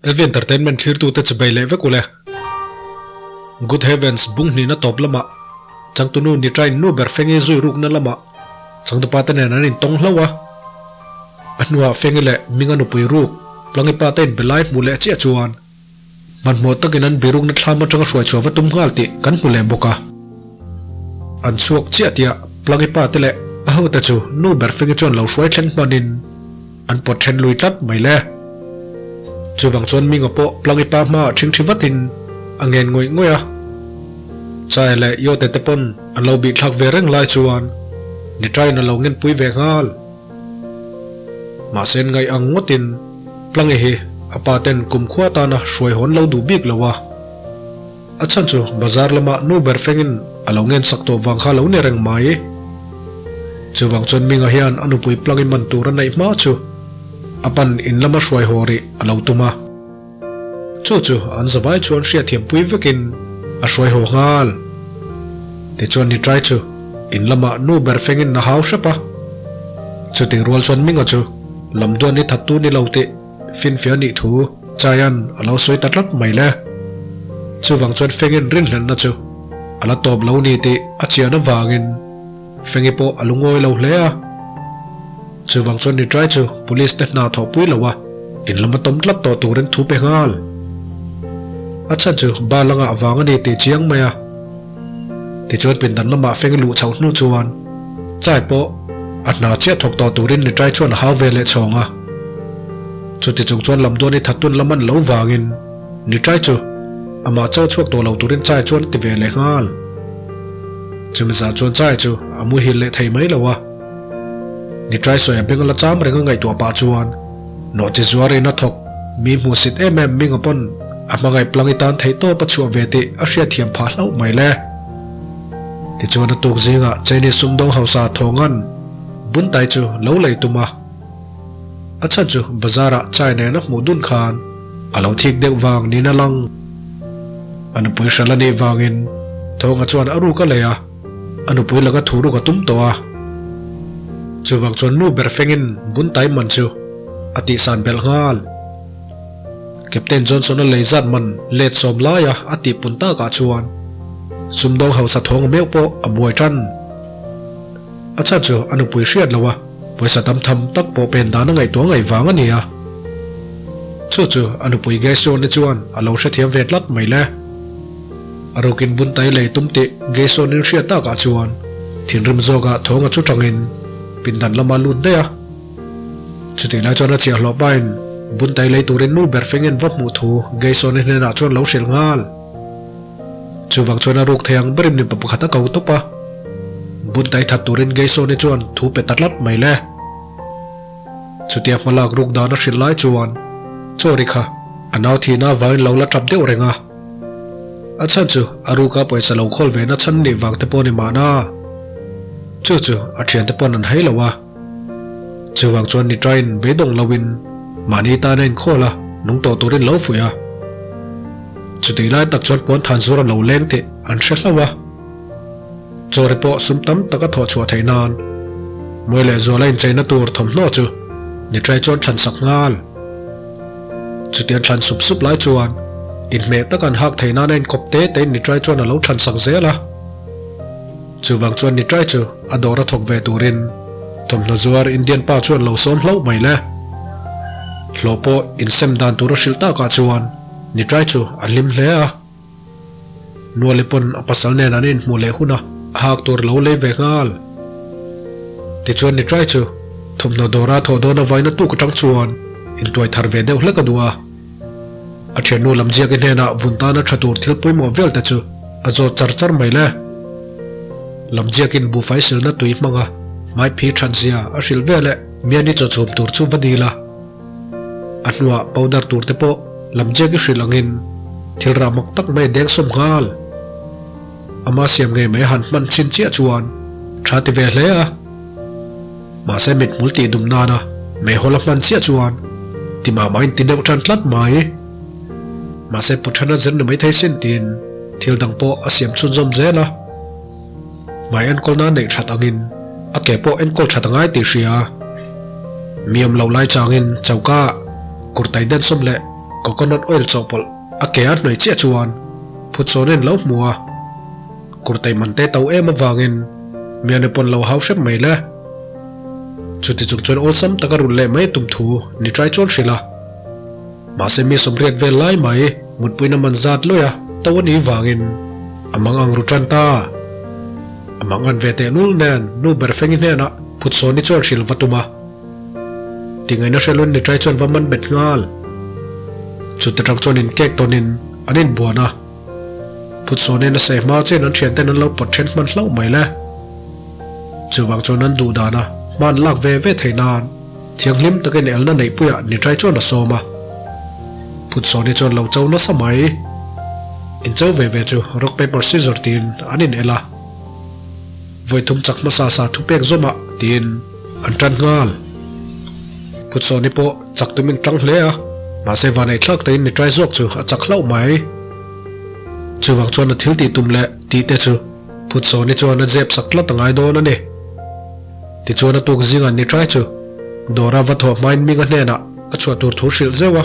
LV Entertainment thlirtute chibei leh vek ule. Good Heavens bung hnihna tawp lamah changtunu Nitrain nu ber Fengi zui rukna lamah changtupa te nen an intawng hlauh a. A hnuah Fengi leh Minga nupui ruk Plangipa te inbe lai hmuh leh chiah chuan hmanhmawh takin an birukna thlam atanga hruai chhuah va tum nghal tih kan hmu leh bawk a. An chhuak chiah tiah Plangipa te leh a hote chu nu ber Fengi chuan lo hruai thleng hmanin An pawt then lui tlat mai le. Chuvang chuan Minga pawh Plangipa hmaah ṭhingṭhi vatin a ngen ngawih ngawih a. Chai leh Yote te pawn an lo bihthlak ve reng lai chuan Nitrain a lo ngenpui ve nghal. Mahse ngaih ang ngawtin Plangi hi a pa ten kumkhua atana hruai hawn lo duh bik lo a. A chhan chu bazar lamah nu ber fengin a lo ngen sak tawh vang kha lo ni reng mai. Chuvang chuan Minga hian a nupui Plangi man tur a neih hma chu a pan in lama hruai haw rih a lo tum a. Chu chu an zavai chuan hriatthiampui vekin a hruai haw nghal. Tichuan Nitrai chu in lamah nu ber fengin a hau hrep a. Chutih rual chuan Minga chu lamduan i thattu ni lo tih Finfiah nih thu Chaian a lo sawi ta tlat mai le. Chuvang chuan Fengin rinhlenna chu a la tawp lo ni tih a chian avangin Fengi pawh a lungawi lo hle a. Chuvang chuan Nitrai chu Police te hna thawhpui lo a, in lam a tawm tlat tawh turin thu pe nghal. A chhan chu ba la ngah vang a ni tih chiang mai a. Tichuan pindan lamah Fengi luh chhoh hnu chuan Chai pawh a hna chiah thawk tawh turin Nitrai chuan a hau ve leh chhawng a. Chuti chung chuan lamduan i thatun lam an lo vangin Nitrai chu amah cho chhuak tawh lo turin Chai chuan a ti ve leh nghal. Chumi zan chuan Chai chu a muhil leh thei mai lo a. Nitrai sawi a beng la cham reng a ngaihtuah pah chuan nawhchi zuar in a thawk mi hmuhsit em em Minga pawn a hmangaih plang i tan theih tawp a chhuah ve tih a hriatthiam phah hlauh mai le. Tichuan a tuk zingah Chinese sumdawng hausa Thawngan Buntai chu lo lei tum a. A chhan chu bazar ah chai nen a hmuh dun khan a lo thik deuh vang niin a lang. A nupui hral a nih vangin Thawnga chuan a ruk a lei a, a nupui laka thu ruk a tum tawh a. Chuvang chuan nu ber fengin Buntai man chu a tihsan belh nghal. Captain Johnson-a lei zat man let sawm laia a tihpun takah chuan sumdawng hausa thawng meuh pawh a buai tan. A chhan chu a nupui hriat lo a, pawisa tam tham tak pawh pen dan a ngaihtuah ngaih vang a ni a. Chu chu a nupui Gayson-i chuan a lo hrethiam ve tlat mai le. A rukin buntai lei tum tih Gayson-in hriat takah chuan thinrim zawkah thawng a chu tangin pindan lama lut daih a. Chutih lai chuan a chiahhlawh pain buntai lei turin nu ber fengin va hmuh thu Gayson-i hnenah chuan lo hrilh nghal. Chuvang chuan a ruk thei ang berin mipa pakhat a ko tawp a. Buntai that turin Gayson-i chuan thu pe ta tlat mai le. Chutia hmalak ruk dan a hrilh lai chuan Chawri kha a nau thihna avangin lo la tap deuh reng a. A chhan chu a ruka pawisa lo khawl ve na chhan nih vang te pawh ni mahna. Chu chu a thiante pawn an hei lo a. Chuvang chuan Nitrain beidawng loin mahni tan a inkhawl a, nung tawh turin lo fuih a. Chutih lai tak chuan puan than zur a lo leng tih an hre hlauh a. Chawri pawh sum tam tak a thawh chhuah theih nan Mawi leh Zuala incheina tur thawmhnaw chu Nitrai chuan thlan sak nghal. Chutiang thlan sup sup lai chuan inhmeh tak an hak theih nan a inkawp te tein Nitrai chuan a lo thlan sak zel a. Chuvang chuan Nitrai chu a dawr a thawk ve turin thawmhnaw zuar Indian pa chuan lo sawm hlauh mai le. Hlawh pawh insem dan tur a hrilh takah chuan Nitrai chu a hlim hle a. Nuali pawn a pasal nen an inhmuh leh hun a, a hak tur lo lei ve nghal. Tichuan Nitrai chu thawmhnaw dawra thawh dawn avaina tuk atang chuan intuai thar ve deuh hlek a duh a. A thiannu lam ziak i hnenah vun tana tha tur thil pawimawh vel te chu a zawt char char mai le. Lam ziakin buhfai silna tui hmanga hmai phi that zia a hrilh vel e. Miani chaw chhum tur chu va dil a. A hnuah powder tur te pawh lam ziak i hrilh angin thil rah mak tak mai a deng sawm nghal. Ama siam ngei mai a han hman chhin chiah chuan tha ti ve hle a. Mahse mithmul tih dum nana meihawl a hman chiah chuan ti mah mah in ti deuh tan tlat mai. Mahse pu thana zir ni maithei sin tiin thil dang pawh a siam chhunzawm zel a. Hmai enkawl nan neih that angin a ke pawh enkawl that a ngai tih hria. Mi awm loh lai changin choka kurtai densawm leh. Coconut oil chawhpawlh a ke a hnawih chiah chuan Phutsawnin lo hmu a, Kurtai man te to em avangin Miane pawn lo hau hrep mai le. Chuti chung chuan awlsam taka rulh leh mai tum thu ni trai chuan hrilh a. Mahse mi sawmriat vel lai mai mutpuina man zat lawi a to a nih vangin a mang ang ru tan ta. A mang an ve tehlul nen nu ber fengi hnenah Phutsawni chuan hrilh va tum a. Tingaihna hrelun ni trai chuan va man bet nghal. Chuta tang chuan in kek tawnin an inbuan a. Phutsawnin a sawi hma chian an thianten an lo pawt then hman hlauh mai le. Chuvang chuan an duh dana hma an lak ve ve theih nan thianghlim takin elna neihpuiah ni trai chuan a sawm a. Phutsawni chuan lo cho nasa mai. In cho ve ve chu rock paper scissor tiin an in el a. Vawi thum chak hmasa sa thupek zawmah tiin an tan nghal. Phutsawni pawh chak tumin tang hle a, mahse vanei thlak tein ni trai zawk chu a chak hlauh mai. Chuvang chuan a thil tih tum leh tih te chu Phutsawni chuan a zep sak tlat a ngai dawn a ni. Tichuan a tuk zingah ni trai chu Dawra va thawh hmain Minga hnenah a chhuah tur thu hrilh zeuh a.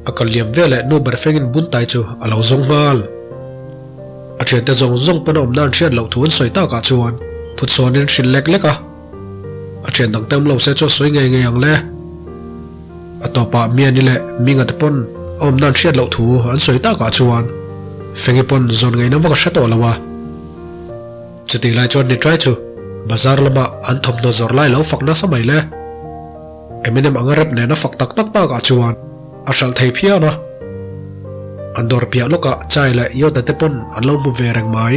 A kal liam veleh nu ber fengin Buntai chu a lo zawng nghal. A thiante zawng zawng pawn a awmna an hriat loh thu an sawi takah chuan Phutsawnin hrilh lek lek a. A thian dang te awm lo se chu a sawi ngei ngei ang le. A tawpah Miani leh Minga te pawn a awmna an hriat loh thu an sawi takah chuan Fengi pawn zawn ngeina vak a hre tawh lo a. Chutih lai chuan Nitrai chu bazar lamah an thawmhnaw zawrh lai lo fak nasa mai le. Eminem anga rep nena fak tak tak takah chuan a hralh thei phian a. An dawr piah lawkah Chai leh Yoda te pawn an lo hmu ve reng mai.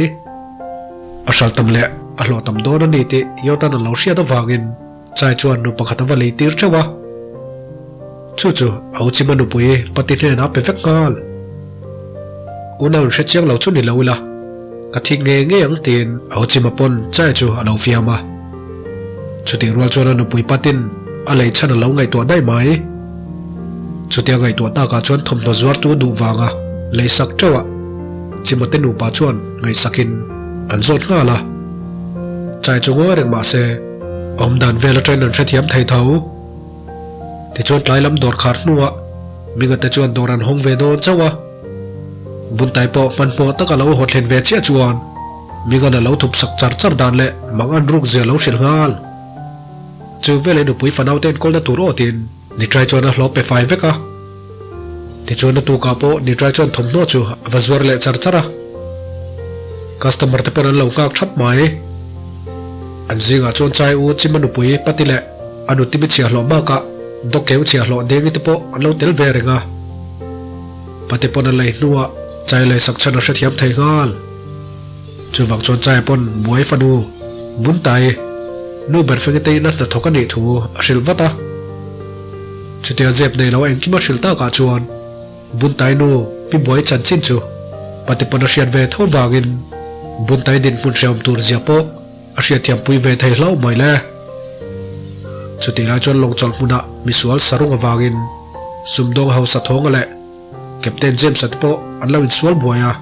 A hralh tam leh a hlawh tam dawn a ni tih Yodan a lo hriat avangin Chai chuan nu pakhat a va lei tir teuh a. Chu chu a Uchima nupui pati hnenah a pe vek nghal. Unau in hre chiang lo chu ni lo ila, ka thik ngei ngei ang tiin a Uchima pawn Chai chu a lo fiam a. Chutih rual chuan a nupui patin a lei chhan a lo ngaihtuah daih mai. Chutia ngaihtuah takah chuan thawmhnaw zuartu duh vanga lei sak teuh a, Chimate nupa chuan ngaihsakin an zawt nghal a. Chai chu ngawi reng mah se, awmdan vel atangin an hrethiam thei tho. Tichuan tlai lam dawr khar hnuah Mingate chuan dawr an hawng ve dawn chauh a. Buntai pawh hmanhmawh taka lo haw thlen ve chiah chuan Mingan a lo thup sak char char dan leh mang an ruk zia lo hrilh nghal. Chu veleh nupui fanau te enkawlna tur awtin Nitrai chuan a hlawp pe fai vek a. Tichuan a tukah pawh Nitrai chuan thawmhnaw chu a va zuar leh char char a. Customer te pawn an lo nghak thap mai. An zingah chuan Chai U Chima nupui Pati leh a nu Timi chhiahhlawh bakah Dawkkeu chhiahhlawh Dengi te pawh an lo tel ve reng a. Pati pawn a lei hnuah Chai leisak chhan a hrethiam thei nghal. Chuvang chuan Chai pawn buai fanu Buntai nu ber Fengiteiin a hnathawk a nih thu a hrilh vat a. Chutia zep nei lo a engkim a hrilh takah chuan Buntai nu pi buai chanchin chu Pati pawn a hriat ve tho vangin Buntai dinhmun hrehawm tur zia pawh a hriatthiampui ve thei hlauh mai le. Chutih lai chuan lawngchawlh hmunah misual sarung avangin sumdawng hausa thawnga leh Captain James-a te pawh an lo insual buai a.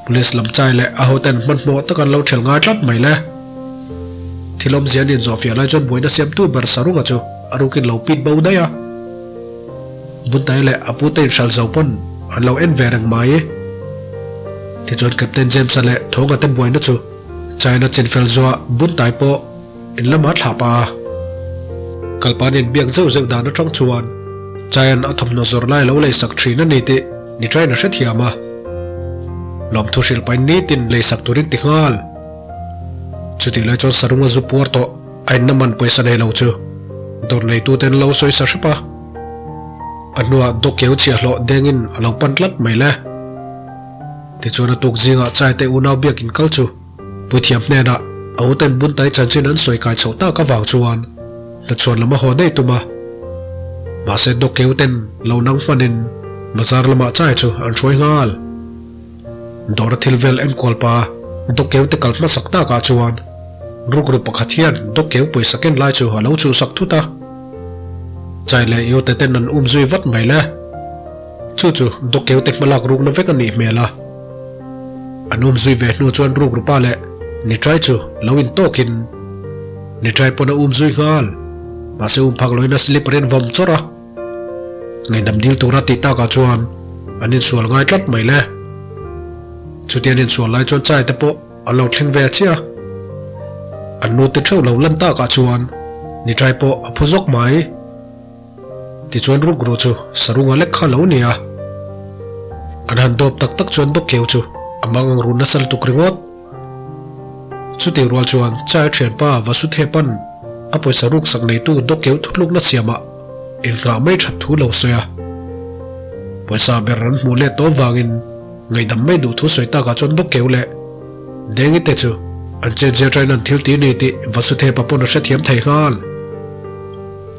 Police lam chai leh a hoten hmanhmawh tak an lo ṭhel ngai tlat mai le. Thil awmzia an inzawhfiah lai chuan buaina siamtu ber Sarunga chu a rukin lo pit bo daih a. Buntai leh a pute inhral zo pawn an lo en ve reng mai. Tichuan Captain James-a leh Thawnga te buaina chu China chinfel zuah Buntai pawh in lama thlah pah a. Kalpa nen biak zeuh zeuh dan atang chuan Chaian a thawmhnaw zawrh lai lo leisak thin a ni tih ni tain a hrethiam a. Lawmthu hrilh pahin nitin leisak turin ti nghal. Chutih lai chuan Sarunga zu puar tawh a inna man pawisa nei lo chu dawr neituten lo sawi sa hrep a. A hnuah Dawkkeu chhiahhlawh dengin a lo pan tlat mai le. Tichuan a tuk zingah Chai te unau biakin kal chu Puithiam hnenah a uten Buntai chanchin an sawi kai chhoh tak avang chuan hnachuan lam a haw daih tum a. Mahse Dawkkeu ten lo nang hmanin bazar lamah chai chu an hruai nghal. Dawra thil vel enkual pa Dawkkeu te kal hmasak takah chuan rukru pakhat hian Dawkkeu pawisa ken lai chu a lo chhuhsak thut a. Chai leh Iote ten an um zui vat mai le. Chu chu Dawkkeu te hmalak rukna vek a nih hmel a. An um zui ve hnu chuan rukru pa leh Nitrai chu lo in tawkin Nitrai pawn a um zui nghal. Mahse um phak loin a slipper in vawm chawrh a. Ngaihdam dil tura tih takah chuan an insual ngai tlat mai le. Chutia an insual lai chuan chai te pawh an lo thleng ve chiah a. An nu te theuh lo lan takah chuan Nitrai pawh a phu zawk mai. Tichuan rukru chu sarunga lek kha lo ni a. An han dawp tak tak chuan dawkkeu chu a mang ang run nasa lutuk ringawt. Chutih rual chuan Chai thianpa Vasuthepan a pawisa ruksak neitu dawkkeu thutlukna siamah inngah mai that thu lo sawi a. Pawisa ber an hmuh let tawh vangin ngaihdam mai duh thu sawi takah chuan dawkkeu leh Dengi te chu an chenchia ṭain an thil ti ni tih Vasuthepa pawn a hrethiam thei nghal.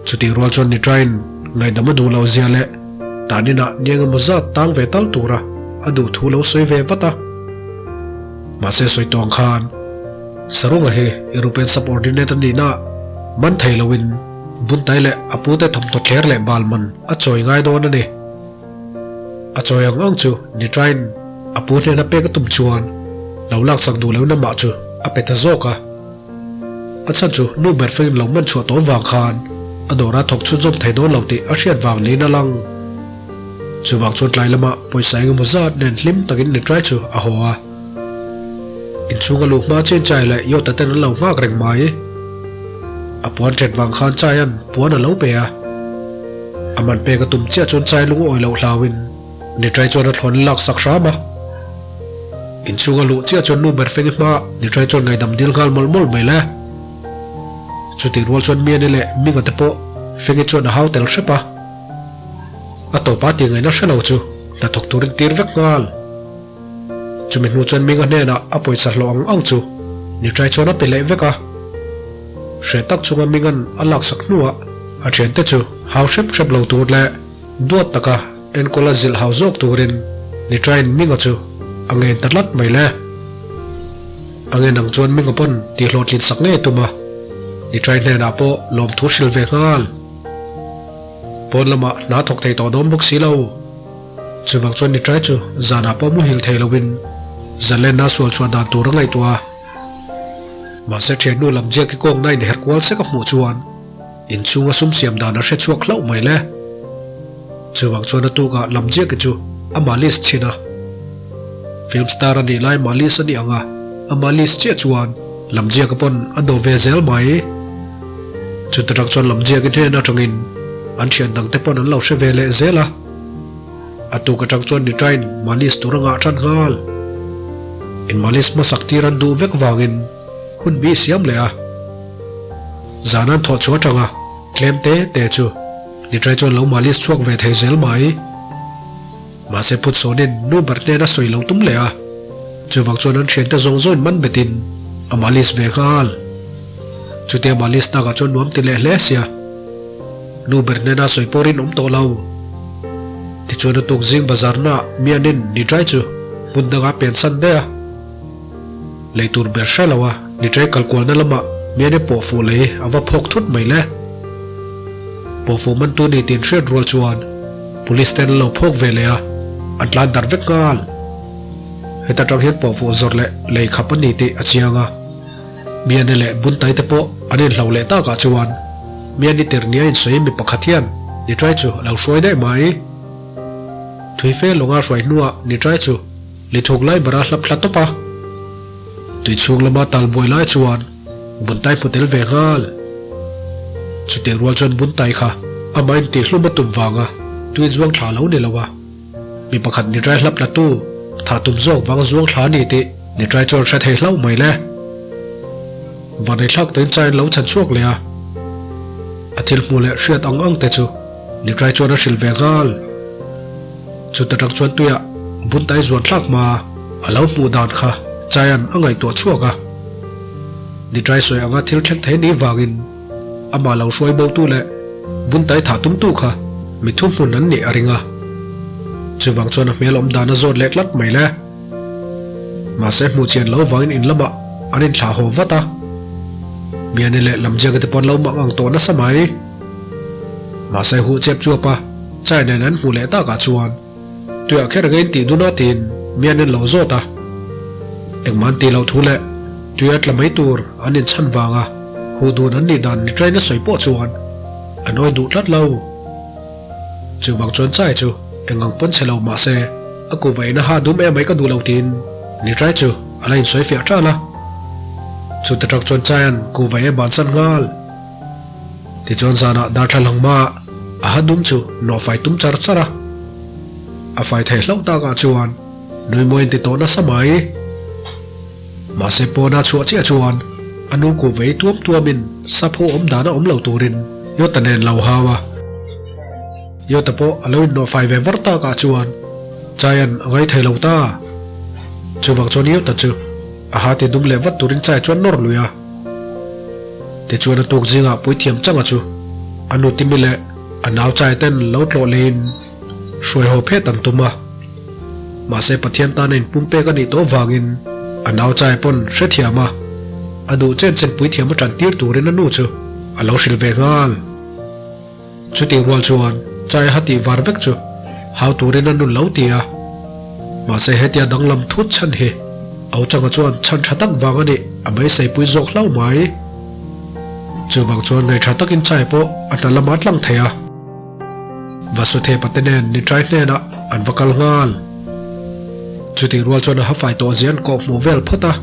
Chutih rual chuan Nitrain ngaihdam a duh loh zia leh tan inah ni engemaw zat tang ve tal tura a duh thu lo sawi ve vat a. Mahse sawi tawng khan Sarunga hi European subordinate a nihna man thei loin Buntai leh a pute thawmhnaw thler leh bal man a chawi ngai dawn a ni. A chawi ang ang chu Nitrain a pu hnena pek a tum chuan lo laksak duh loin amah chu a pe ta zawk a. A chhan chu nu ber feng lo man chhuah tawh vang khan a dawrah thawk chhunzawm thei dawn lo tih a hriat vang niin a lang. Chuvang chuan tlai lamah pawisa engemaw zat nen hlim takin Nitrai chu a haw a. Inchhung a luh hma chin Chai leh Yota ten an lo nghak reng mai. A puan ṭhet vang khan Chaia'n puan a lo pe a. A man pek a tum chiah chuan Chai lungawi loh hlauin Nitrai chuan a thlawn a lak sak hram a. Inchhung a luh chiah chuan nu ber feng i hma Nitrai chuan ngaidam dil nghal mawlh mawlh mai le. Chutih rual chuan Miani leh Minga te pawh Fengi chuan a hau tel hrep a. A tawpa tih ngaihna hre lo chu hnathawk turin tir vek nghal. Chumi hnu chuan Minga hnenah a pawisa hlawh ang ang chu Nitrai chuan a pe leh vek a. Hreh tak chunga Minga'n a laksak hnuah a thiante chu hau hrep hrep lo tur leh duat taka enkawl a zilh hau zawk turin Nitrain Minga chu a ngen ta tlat mai le. A ngen ang chuan Minga pawn tihhlawhtlin sak ngei a tum a, Nitrai hnenah pawh lawmthu hrilh ve nghal. Pawn lamah hna thawk thei tawh dawn bawk si lo. Chuvang chuan Nitrai chu zanah pawh muhil thei loin Zalenna sual chhuah dan tur a ngaihtuah a. Mahse thiannu lam ziak i kawngna inherh kual sek a hmuh chuan inchhunga sum siam dan a hre chhuak hlauh mai le. Chuvang chuan a tukah lam ziak i chu a malis chhin a. Film star a nih lai malis a nih ang a, a malis chiah chuan lam ziaka pawn a dawh ve zel mai. Chuta tang chuan lam ziak i hnen atangin an thian dangte pawn an lo hre ve leh zel a. A tuk atang chuan Nitrain malis tur a ngah tan nghal. In malis hmasak tir an duh vek vangin hun bi siam leh a. Zan an thawh chhuah atanga tlem te te chu Nitrai chuan lo malis chhuak ve thei zel mai. Mahse Phutsawnin nu ber hnena sawi lo tum leh a, chuvang chuan an thiante zawng zawngin man betin a malis ve nghal. Chutia malis takah chuan nuam ti leh hle sia. Nu ber hnena sawi pawh rinawm tawh lo. Tichuan a tuk zing bazar na mianin Nitrai chu hmun dangah pensan daih a. Lei tur ber hre lo a, Nitrai kalkualna lamah miane pawh fuh lei a va phawk thut mai le. Pawh fuh mantu ni tin hriat rual chuan Police ten an lo phawk ve leh a, an tlan darh vek nghal. Heta tang hian pawh fuh zawrh leh lei khap a ni tih a chiang a. Miane leh Buntai te pawh an inhlo leh takah chuan Miani tirnia insawi mi pakhat hian Nitrai chu a lo hruai daih mai. Thui fe lawnga hruai hnuah Nitrai chu Lithuk lai bara hlap thla tawp a, tui chhung lama tal buai lai chuan Buntai hmu tel ve nghal. Chutih rual chuan Buntai kha amah in tihhlum a tum vanga tui zuang thla lo ni lo a, mi pakhat Nitrai hlap la tu thah tum zawk vang zuang thla a ni tih Nitrai chuan hre thei hlauh mai le. Vanei thlak tein chai an lo chhan chhuak leh a, a thil hmuh leh hriat ang ang te chu Nitrai chuan a hrilh ve nghal. Chuta tang chuan tuiah Buntai zuan thlak hma a lo hmuh dan kha Chaian a ngaihtuah chhuak a. Nitrai sawi anga thil thleng thei ni vangin amah lo hruai botu leh Buntai thah tumtu kha mi thuhmun an nih a ring a. Chuvang chuan a hmel awm dan a zawt leh tlat mai le. Mahse hmuh chian lo vangin in lamah an inthlah haw vat a. Miani leh Lamjiaka te pawh an lo mang ang tawh nasa mai. Mahse huh chep chuap a Chai nen an hmuh leh takah chuan tuiah kher ngei in tih dun a tiin mi an en lo zawt a. Engmah an tih loh thu leh tuia tla mai tur an inchhan vanga huh dun an nih dan ni train a sawi pawh chuan an awi duh tlat lo. Chuvang chuan chai chu eng ang pawn chhe lo mah se a kuva in a ha dum em mai ka duh lo tiin Nitrai chu a la insawi fiah ṭal a. Chuta ṭak chuan Chaia'n kuva ei a bansan nghal. Tichuan zanah darthlalang hmaah a ha dum chu nawhfai tum char char a. A fai thei hlauh takah chuan nui mawiin ti tawh nasa mai. Mahse pawna chhuah chiah chuan a nu ku vei tuam tuamin sap ho awm dana awm lo turin Yota nen lo hau a. Yota pawh a lo innawhfai ve var takah chuan Chaia'n a ngai thei lo ta. Chuvang chuan Yota chu a ha ti dum leh vat turin Chai chuan nawr lui a. Tichuan a tuk zingah puithiam changa chu a nu Timi leh a nau Chai ten lo tlawh leiin hruai haw phet an tum a. Mahse Pathian tana inpumpek a nih tawh vangin a nau chai pawn hrethiam a, a duh chen chen puithiam a tantir turin a nu chu a lo hrilh ve nghal. Chutih rual chuan chai a tih var vek chu hau turin a nun lo ti a. Mahse hetia danglam thut chhan hi Auchanga chuan chhan tha tak vang a nih a beiseipui zawk hlauh mai. Chuvang chuan ngaihṭha takin chai pawh a hna lamah a tlang thei a. Vasuthepa te nen Nitrai hnenah an va kal nghal. Chutih rual chuan a hafai tawh zia an kawh hmuh vel phawt a,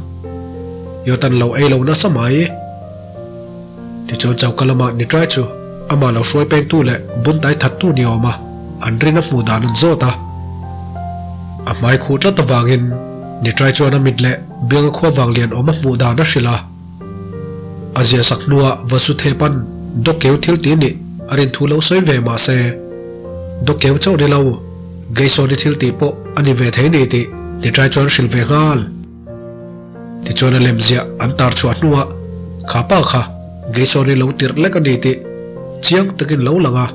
Yotan lo ei lo nasa mai. Tichuan choka lamah Nitrai chu amah lo hruai pengtu leh buntai thattu ni awm a, an rin a hmuh dan an zawt a. A hmai khuh tlat avangin Nitrai chuan a mit leh bianga khua vang lian awm a hmuh dan a hrilh a. A ziahsak hnuah Vasuthepan Dawkeu thil ti nih a rin thu lo sawi ve mah se, Dawkeu chauh ni lo, Geisawni thil tih pawh a ni ve thei ni tih Nitrai chuan hrilh ve nghal. Tichuan a lem ziah an tar chhuah hnuah kha pa kha Geisawni lo tirh lek a ni tih chiang takin lo lang a.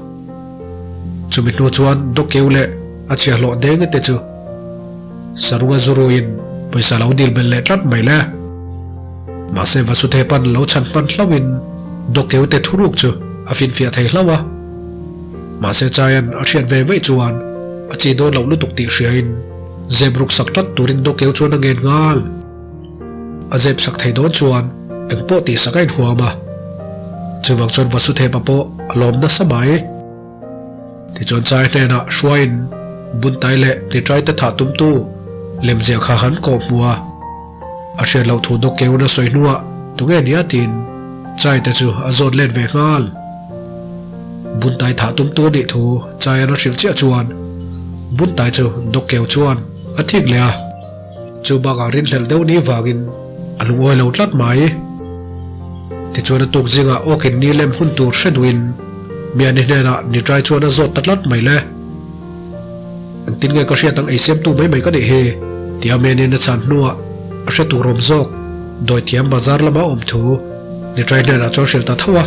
Chumi hnu chuan Dawkeu leh a chhiahhlawh denge te chu Sarunga zuruiin pawisa lo dil belh leh tlat mai le. Mahse Vasuthepan lo chhan hman hlauhin Dawkeute thuruk chu a finfiah thei hlauh a. Mahse Chaian a hriat ve vaih chuan a chi dawn loh lutuk tih hriain zep ruk sak tlat turin Dawkeu chuan a ngen nghal. A zep sak thei dawn chuan engpawh tih sak a inhuam a. Chuvang chuan Vasuthepa pawh a lawm nasa mai. Tichuan Chai hnenah hruaiin Buntai leh Nitraite thah tumtu lemziah kha han kawh hmu a. A hriat loh thu Dawkkeun a sawi hnuah tunge nia tiin Chai te chu a zawt let ve nghal. Buntai thah tumtu a nih thu Chaian a hrilh chiah chuan Buntai chu Dawkkeu chuan a thik leh a. Chu bakah rinhlelh deuh ni vangin a lungawi lo tlat mai. Tichuan a tuk zingah awkin ni lem hun tur hre duhin Miani hnenah Nitrai chuan a zawt ta tlat mai le. Engtin nge ka hriat ang ei siamtu mai mai ka nih hi? Tia Miani'n a chhan hnuah a hre tur awm zawk Dawithiam bazar lama awm thu Nitrai hnenah chuan hrilh ta tho a.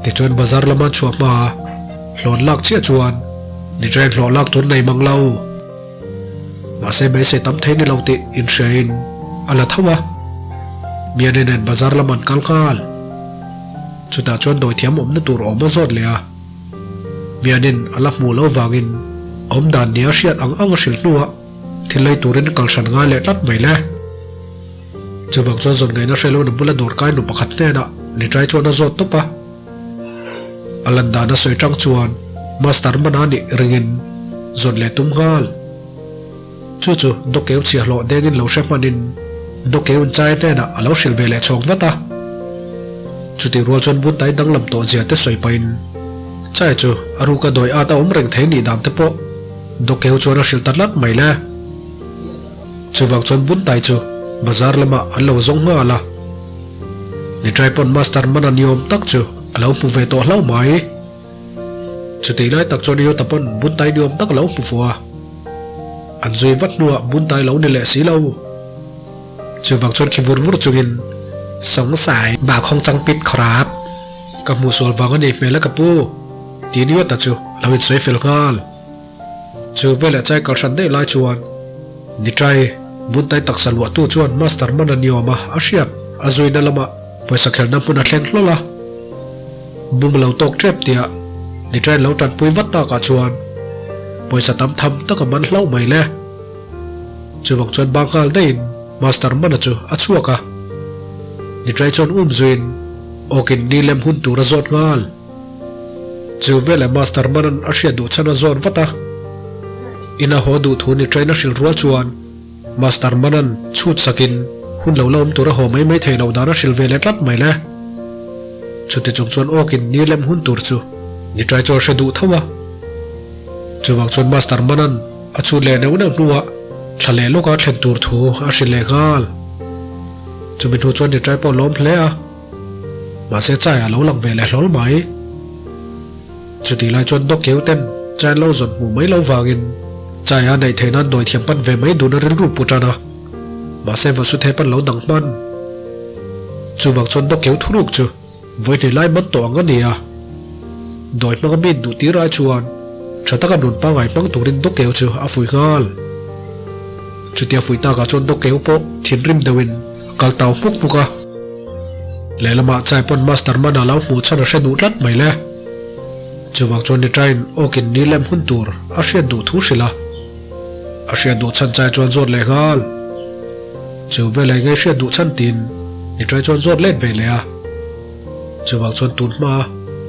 Tichuan bazar lama chhuah hmaa hlawn lak chiah chuan Nitrai'n hlawh lak tur nei mang lo. Mahse beisei tam thei ni lo tih inhriain a la tho a, Miani nen bazar lam an kal nghal. Chutah chuan dawithiam awmna tur awm a zawt leh a, Mianin a la hmuh loh vangin awmdan nia hriat ang ang a hrilh hnuah thil lei turin kal hran ngai leh tlat mai le. Chuvang chuan zawn ngaihna hre lo na bula dawrkai nu pakhat hnenah Nitrai chuan a zawt tawp a. A lan dan a sawi tang chuan Master mana nih ringin zawn leh tum nghal. Chu chu Dawkeu chhiahhlawh dengin lo hre hmanin Dawkeu inchai hnenah a lo hrilh ve leh chhawng vat a. Chutih rual chuan buntai danglam tawh zia te sawi pahin Chai chu a ruka dawi at a awm reng thei nih dan te pawh Dawkeu chuan a hrilh ta tlat mai le. Chuvang chuan buntai chu bazar lamah an lo zawng nghal a. Nitrai pawn Master mana ni awm tak chu a lo hmu ve tawh hlauh mai. Chutih lai tak chuan Yota pawn buntai ni awm tak a lo hmu fuh a. An zui vat hnuah buntai lo ni leh si lo. Chuvang chuan khi vur vur chungin Sawngsai bak hawng chang pit khawrap. Ka hmuh sual vang a nih hmel a ka pu, tiin Yota chu a lo insawi fel nghal. Chu veleh chai kal hran daih lai chuan Nitrai buntai taksa luahtu chuan Master man a ni awm a, a hriat a zuina lamah pawisa khelna hmun a thleng hlawl a. Bum lo tawk tep tia Nitrai lo tanpui vat takah chuan pawisa tam tham tak a man hlauh mai le. Chuvang chuan bang nghal daihin Master man-a chu a chhuak a. Nitrai chuan um zuiin awkin ni lem hun tur a zawt nghal. Chu veleh Master Manan a hriat duh chhan a zawn vat a. Ina haw duh thu ni train a hrilh rual chuan Master Manan chhut sakin hun lo la awm tur a haw mai mai thei loh dan a hrilh ve leh tlat mai le. Chuti chung chuan awkin ni lem hun tur chu ni trai chu a hre duh tho a. Chuvang chuan Master Manan a chhut leh neuh neuh hnuah thla leh lawka thlen tur thu a hrilh leh nghal. Chumi hnu chuan ni trai pawh a lawm hle a. Mahse chai a lo lang ve leh hlawl mai. Chutih lai chuan Dawkeu ten chai an lo zawn hmuh mai lo vangin chai a neih theih nan dawi thiam pan ve mai dun a rilru pu tan a. Mahse Vasuthe pan lo dang hman. Chuvang chuan Dawkeu thuruk chu vawi hnih lai man tawh ang a ni a. Dawi hmanga mi duh tir ai chuan tha taka nun pangngai hmang turin Dawkeu chu a fuih nghal. Chutia fuih takah chuan Dawkeu pawh thinrim deuhin a kal tau hmuk hmuk a. Lehlamah chai pawn Master Mana lo hmuh chhan a hre duh tlat mai le. Chuvang chuan Nitrain awkin ni lem hun tur a hriat duh thu hrilh a. A hriat duh chhan chai chuan zawt leh nghal. Chu veleh ngei hriat duh chhan tiin Nitrai chuan zawt let ve leh a. Chuvang chuan tun hma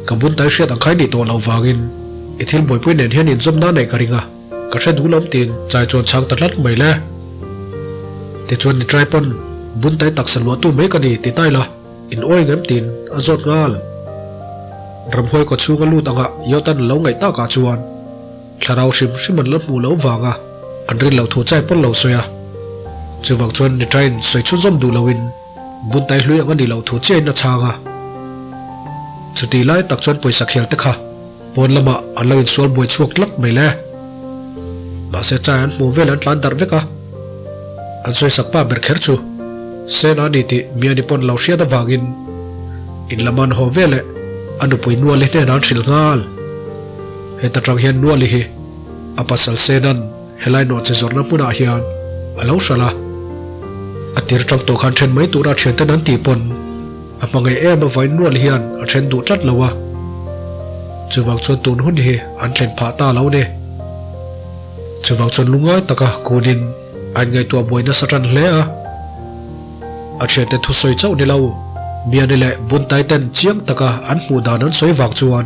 ka bun tai hriat ang khai nih tawh loh vangin i thil buaipui nen hian inzawmna neih ka ring a. Ka hre duh lawm tiin chai chuan chhang ta tlat mai le. Tichuan ni trai pawn bun tai taksa luahtu mai ka ni ti tai la, in awi ngem tiin a zawt nghal. Ramhuai kaw chhunga lut anga Yotan lo ngaih takah chuan thlarau hrim hrim an la hmuh loh vanga an rin loh thu chai pawn lo sawi a. Chuvang chuan ni traiin sawi chhunzawm duh loin bun tai hlui ang a nih loh thu chiahin a chhang a. Chutih lai tak chuan pawisa khel te kha Pawn lamah an lo insual buai chhuak tlat mai le. Mahse chai an hmuh vel an tlan darh vek a. An sawisak pa ber kher chu Sena a ni tih Miani pawn lo hriat avangin in lama an haw veleh a nupui Nuali hnenah an hrilh nghal. Heta tang hian Nuali hi a pasal Sena'n helai nawhchi zawrhna hmunah hian a lo hralh a. A tir tang tawh khan then mai tura thianten an tih pawn A hmangaih em avain nual hian a then duh tlat lo a, chuvang chuan tun hun hi an thlen phah ta lo ni. Chuvang chuan lungngai taka kunin a inngaihtuah buai nasa tan hle a. A thiante thusawi chauh ni lo, Miani leh Buntai ten chiang taka an hmuh dan an sawi vang chuan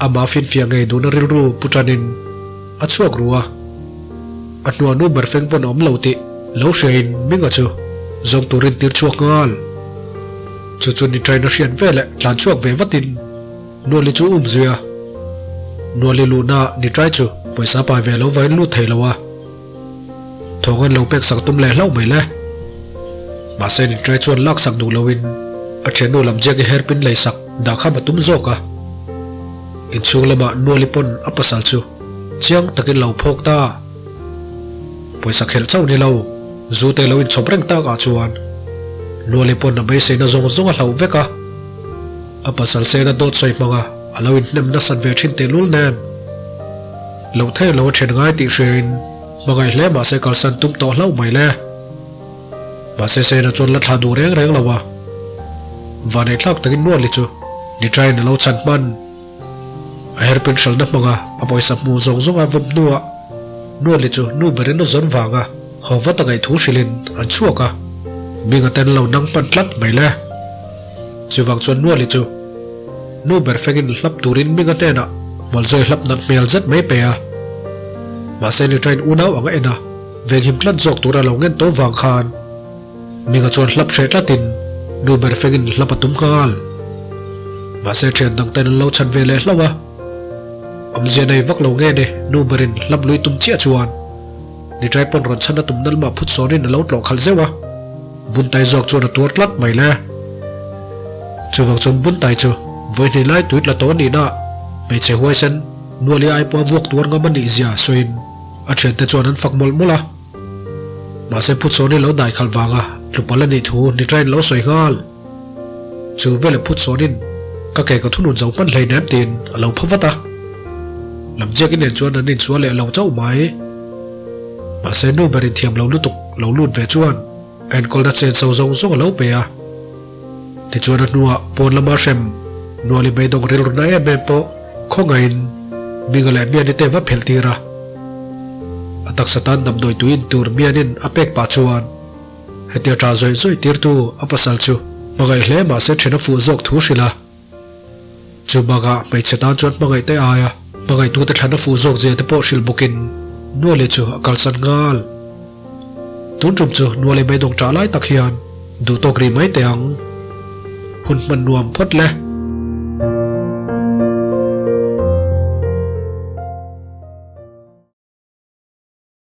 amah finfiah ngei duhna rilru pu tanin a chhuak ru a. A hnuah nu ber feng pawn a awm lo tih lo hriain Minga chu zawng turin tir chhuak nghal. Chu chu ni train a hriat veleh tlan chhuak ve vatin Nuali chu um zui a. Nuali luhna ni trai chu pawisa pai ve lo vain lut thei lo a. Thawng an lo pek sak tum leh hlauh mai le. Mahse ni trai chuan lak sak duh loin a thiannu lam ziak i herpin lei sak dah kham a tum zawk a. Inchhung lamah Nuali pawn a pasal chu Chiang takin lo phawk ta. Pawisa khelh chauh ni lo, zu te lo inchhawp reng tak ah chuan Nuali pawn a beiseina zawng zawng a hlauh vek a. A pasal sen a dawt sawi hmang a, a lo inhnem nasat ve thin tehlul nen. Loh thei lo a then ngai tih hriain hmangaih hle mahse kalsan tum tawh hlauh mai le. Mahse Sena chuan la thlah duh reng reng lo a. Vaneihthlak takin Nuali chu Nitrain a lo chhan hman. A herpin hralhna hmanga a pawisa hmuh zawng zawng a vawm hnuah Nuali chu nu berin a zawn vanga haw vat a ngaih thu hrilhin an chhuak a, Minga ten lo nang hman tlat mai le. Chuvang chuan Nuali chu nu ber fengin hlap turin Minga hnenah Hmawlzawi hlap nat hmel zet mai pe a. Mahse Nitrain unau ang a en a, venghim tlat zawk tura lo ngen tawh vang khan Minga chuan hlap hreh tlatin nu ber fengin hlap a tum nghal. Mahse thian dang ten an lo chhan ve leh hlauh a. Awmzia nei vak lo nge ni nu berin hlap lui tum chiah chuan Nitrai pawn rawn chhan a tum nal mah phut sawnin a lo tlawh khalh zeuh a. Buntai zawk chuan a tuar tlat mai le. Chuvang chuan Buntai chu vawi hnih lai tui tla tawh a nihna hmeichhe huaisen Nuali ai pawha vuak tuar ngam a nih zia sawiin a thiante chuan an fak mawlh mawlh a. Mahse Phutsawni lo dai khalh vanga tlupal a nih thu Nitrain lo sawi nghal. Chu veleh Phutsawnin ka ke ka thunun zo hman hleinem tiin a lo pha vat a. Lamziak inen chuan an insual leh lo chauh mai. Mahse nu ber inthiam lo lutuk lo lut ve chuan a enkawlna chen so zawng zawng a lo pe a. Tichuan a hnuah pawn lama hrem Nuali beidawng rilru na em em pawh khawngaihin Minga leh Miani te va phelh tir a. A taksa tan damdawi tui in tur Mianin a pek pah chuan hetia ṭah zawih zawih tirtu a pasal chu hmangaih hle mahse ṭhen a fuh zawk thu hrilh a. Chu bakah hmeichhe tan chuan hmangaih te aia hmangaihtute thlan a fuh zawk zia te pawh hrilh bawkin Nuali chu a kalsan nghal. Tun tum chu Nuali beidawng ṭah lai tak hian duhtawk rih mai teh ang. Hun hman nuam phawt le.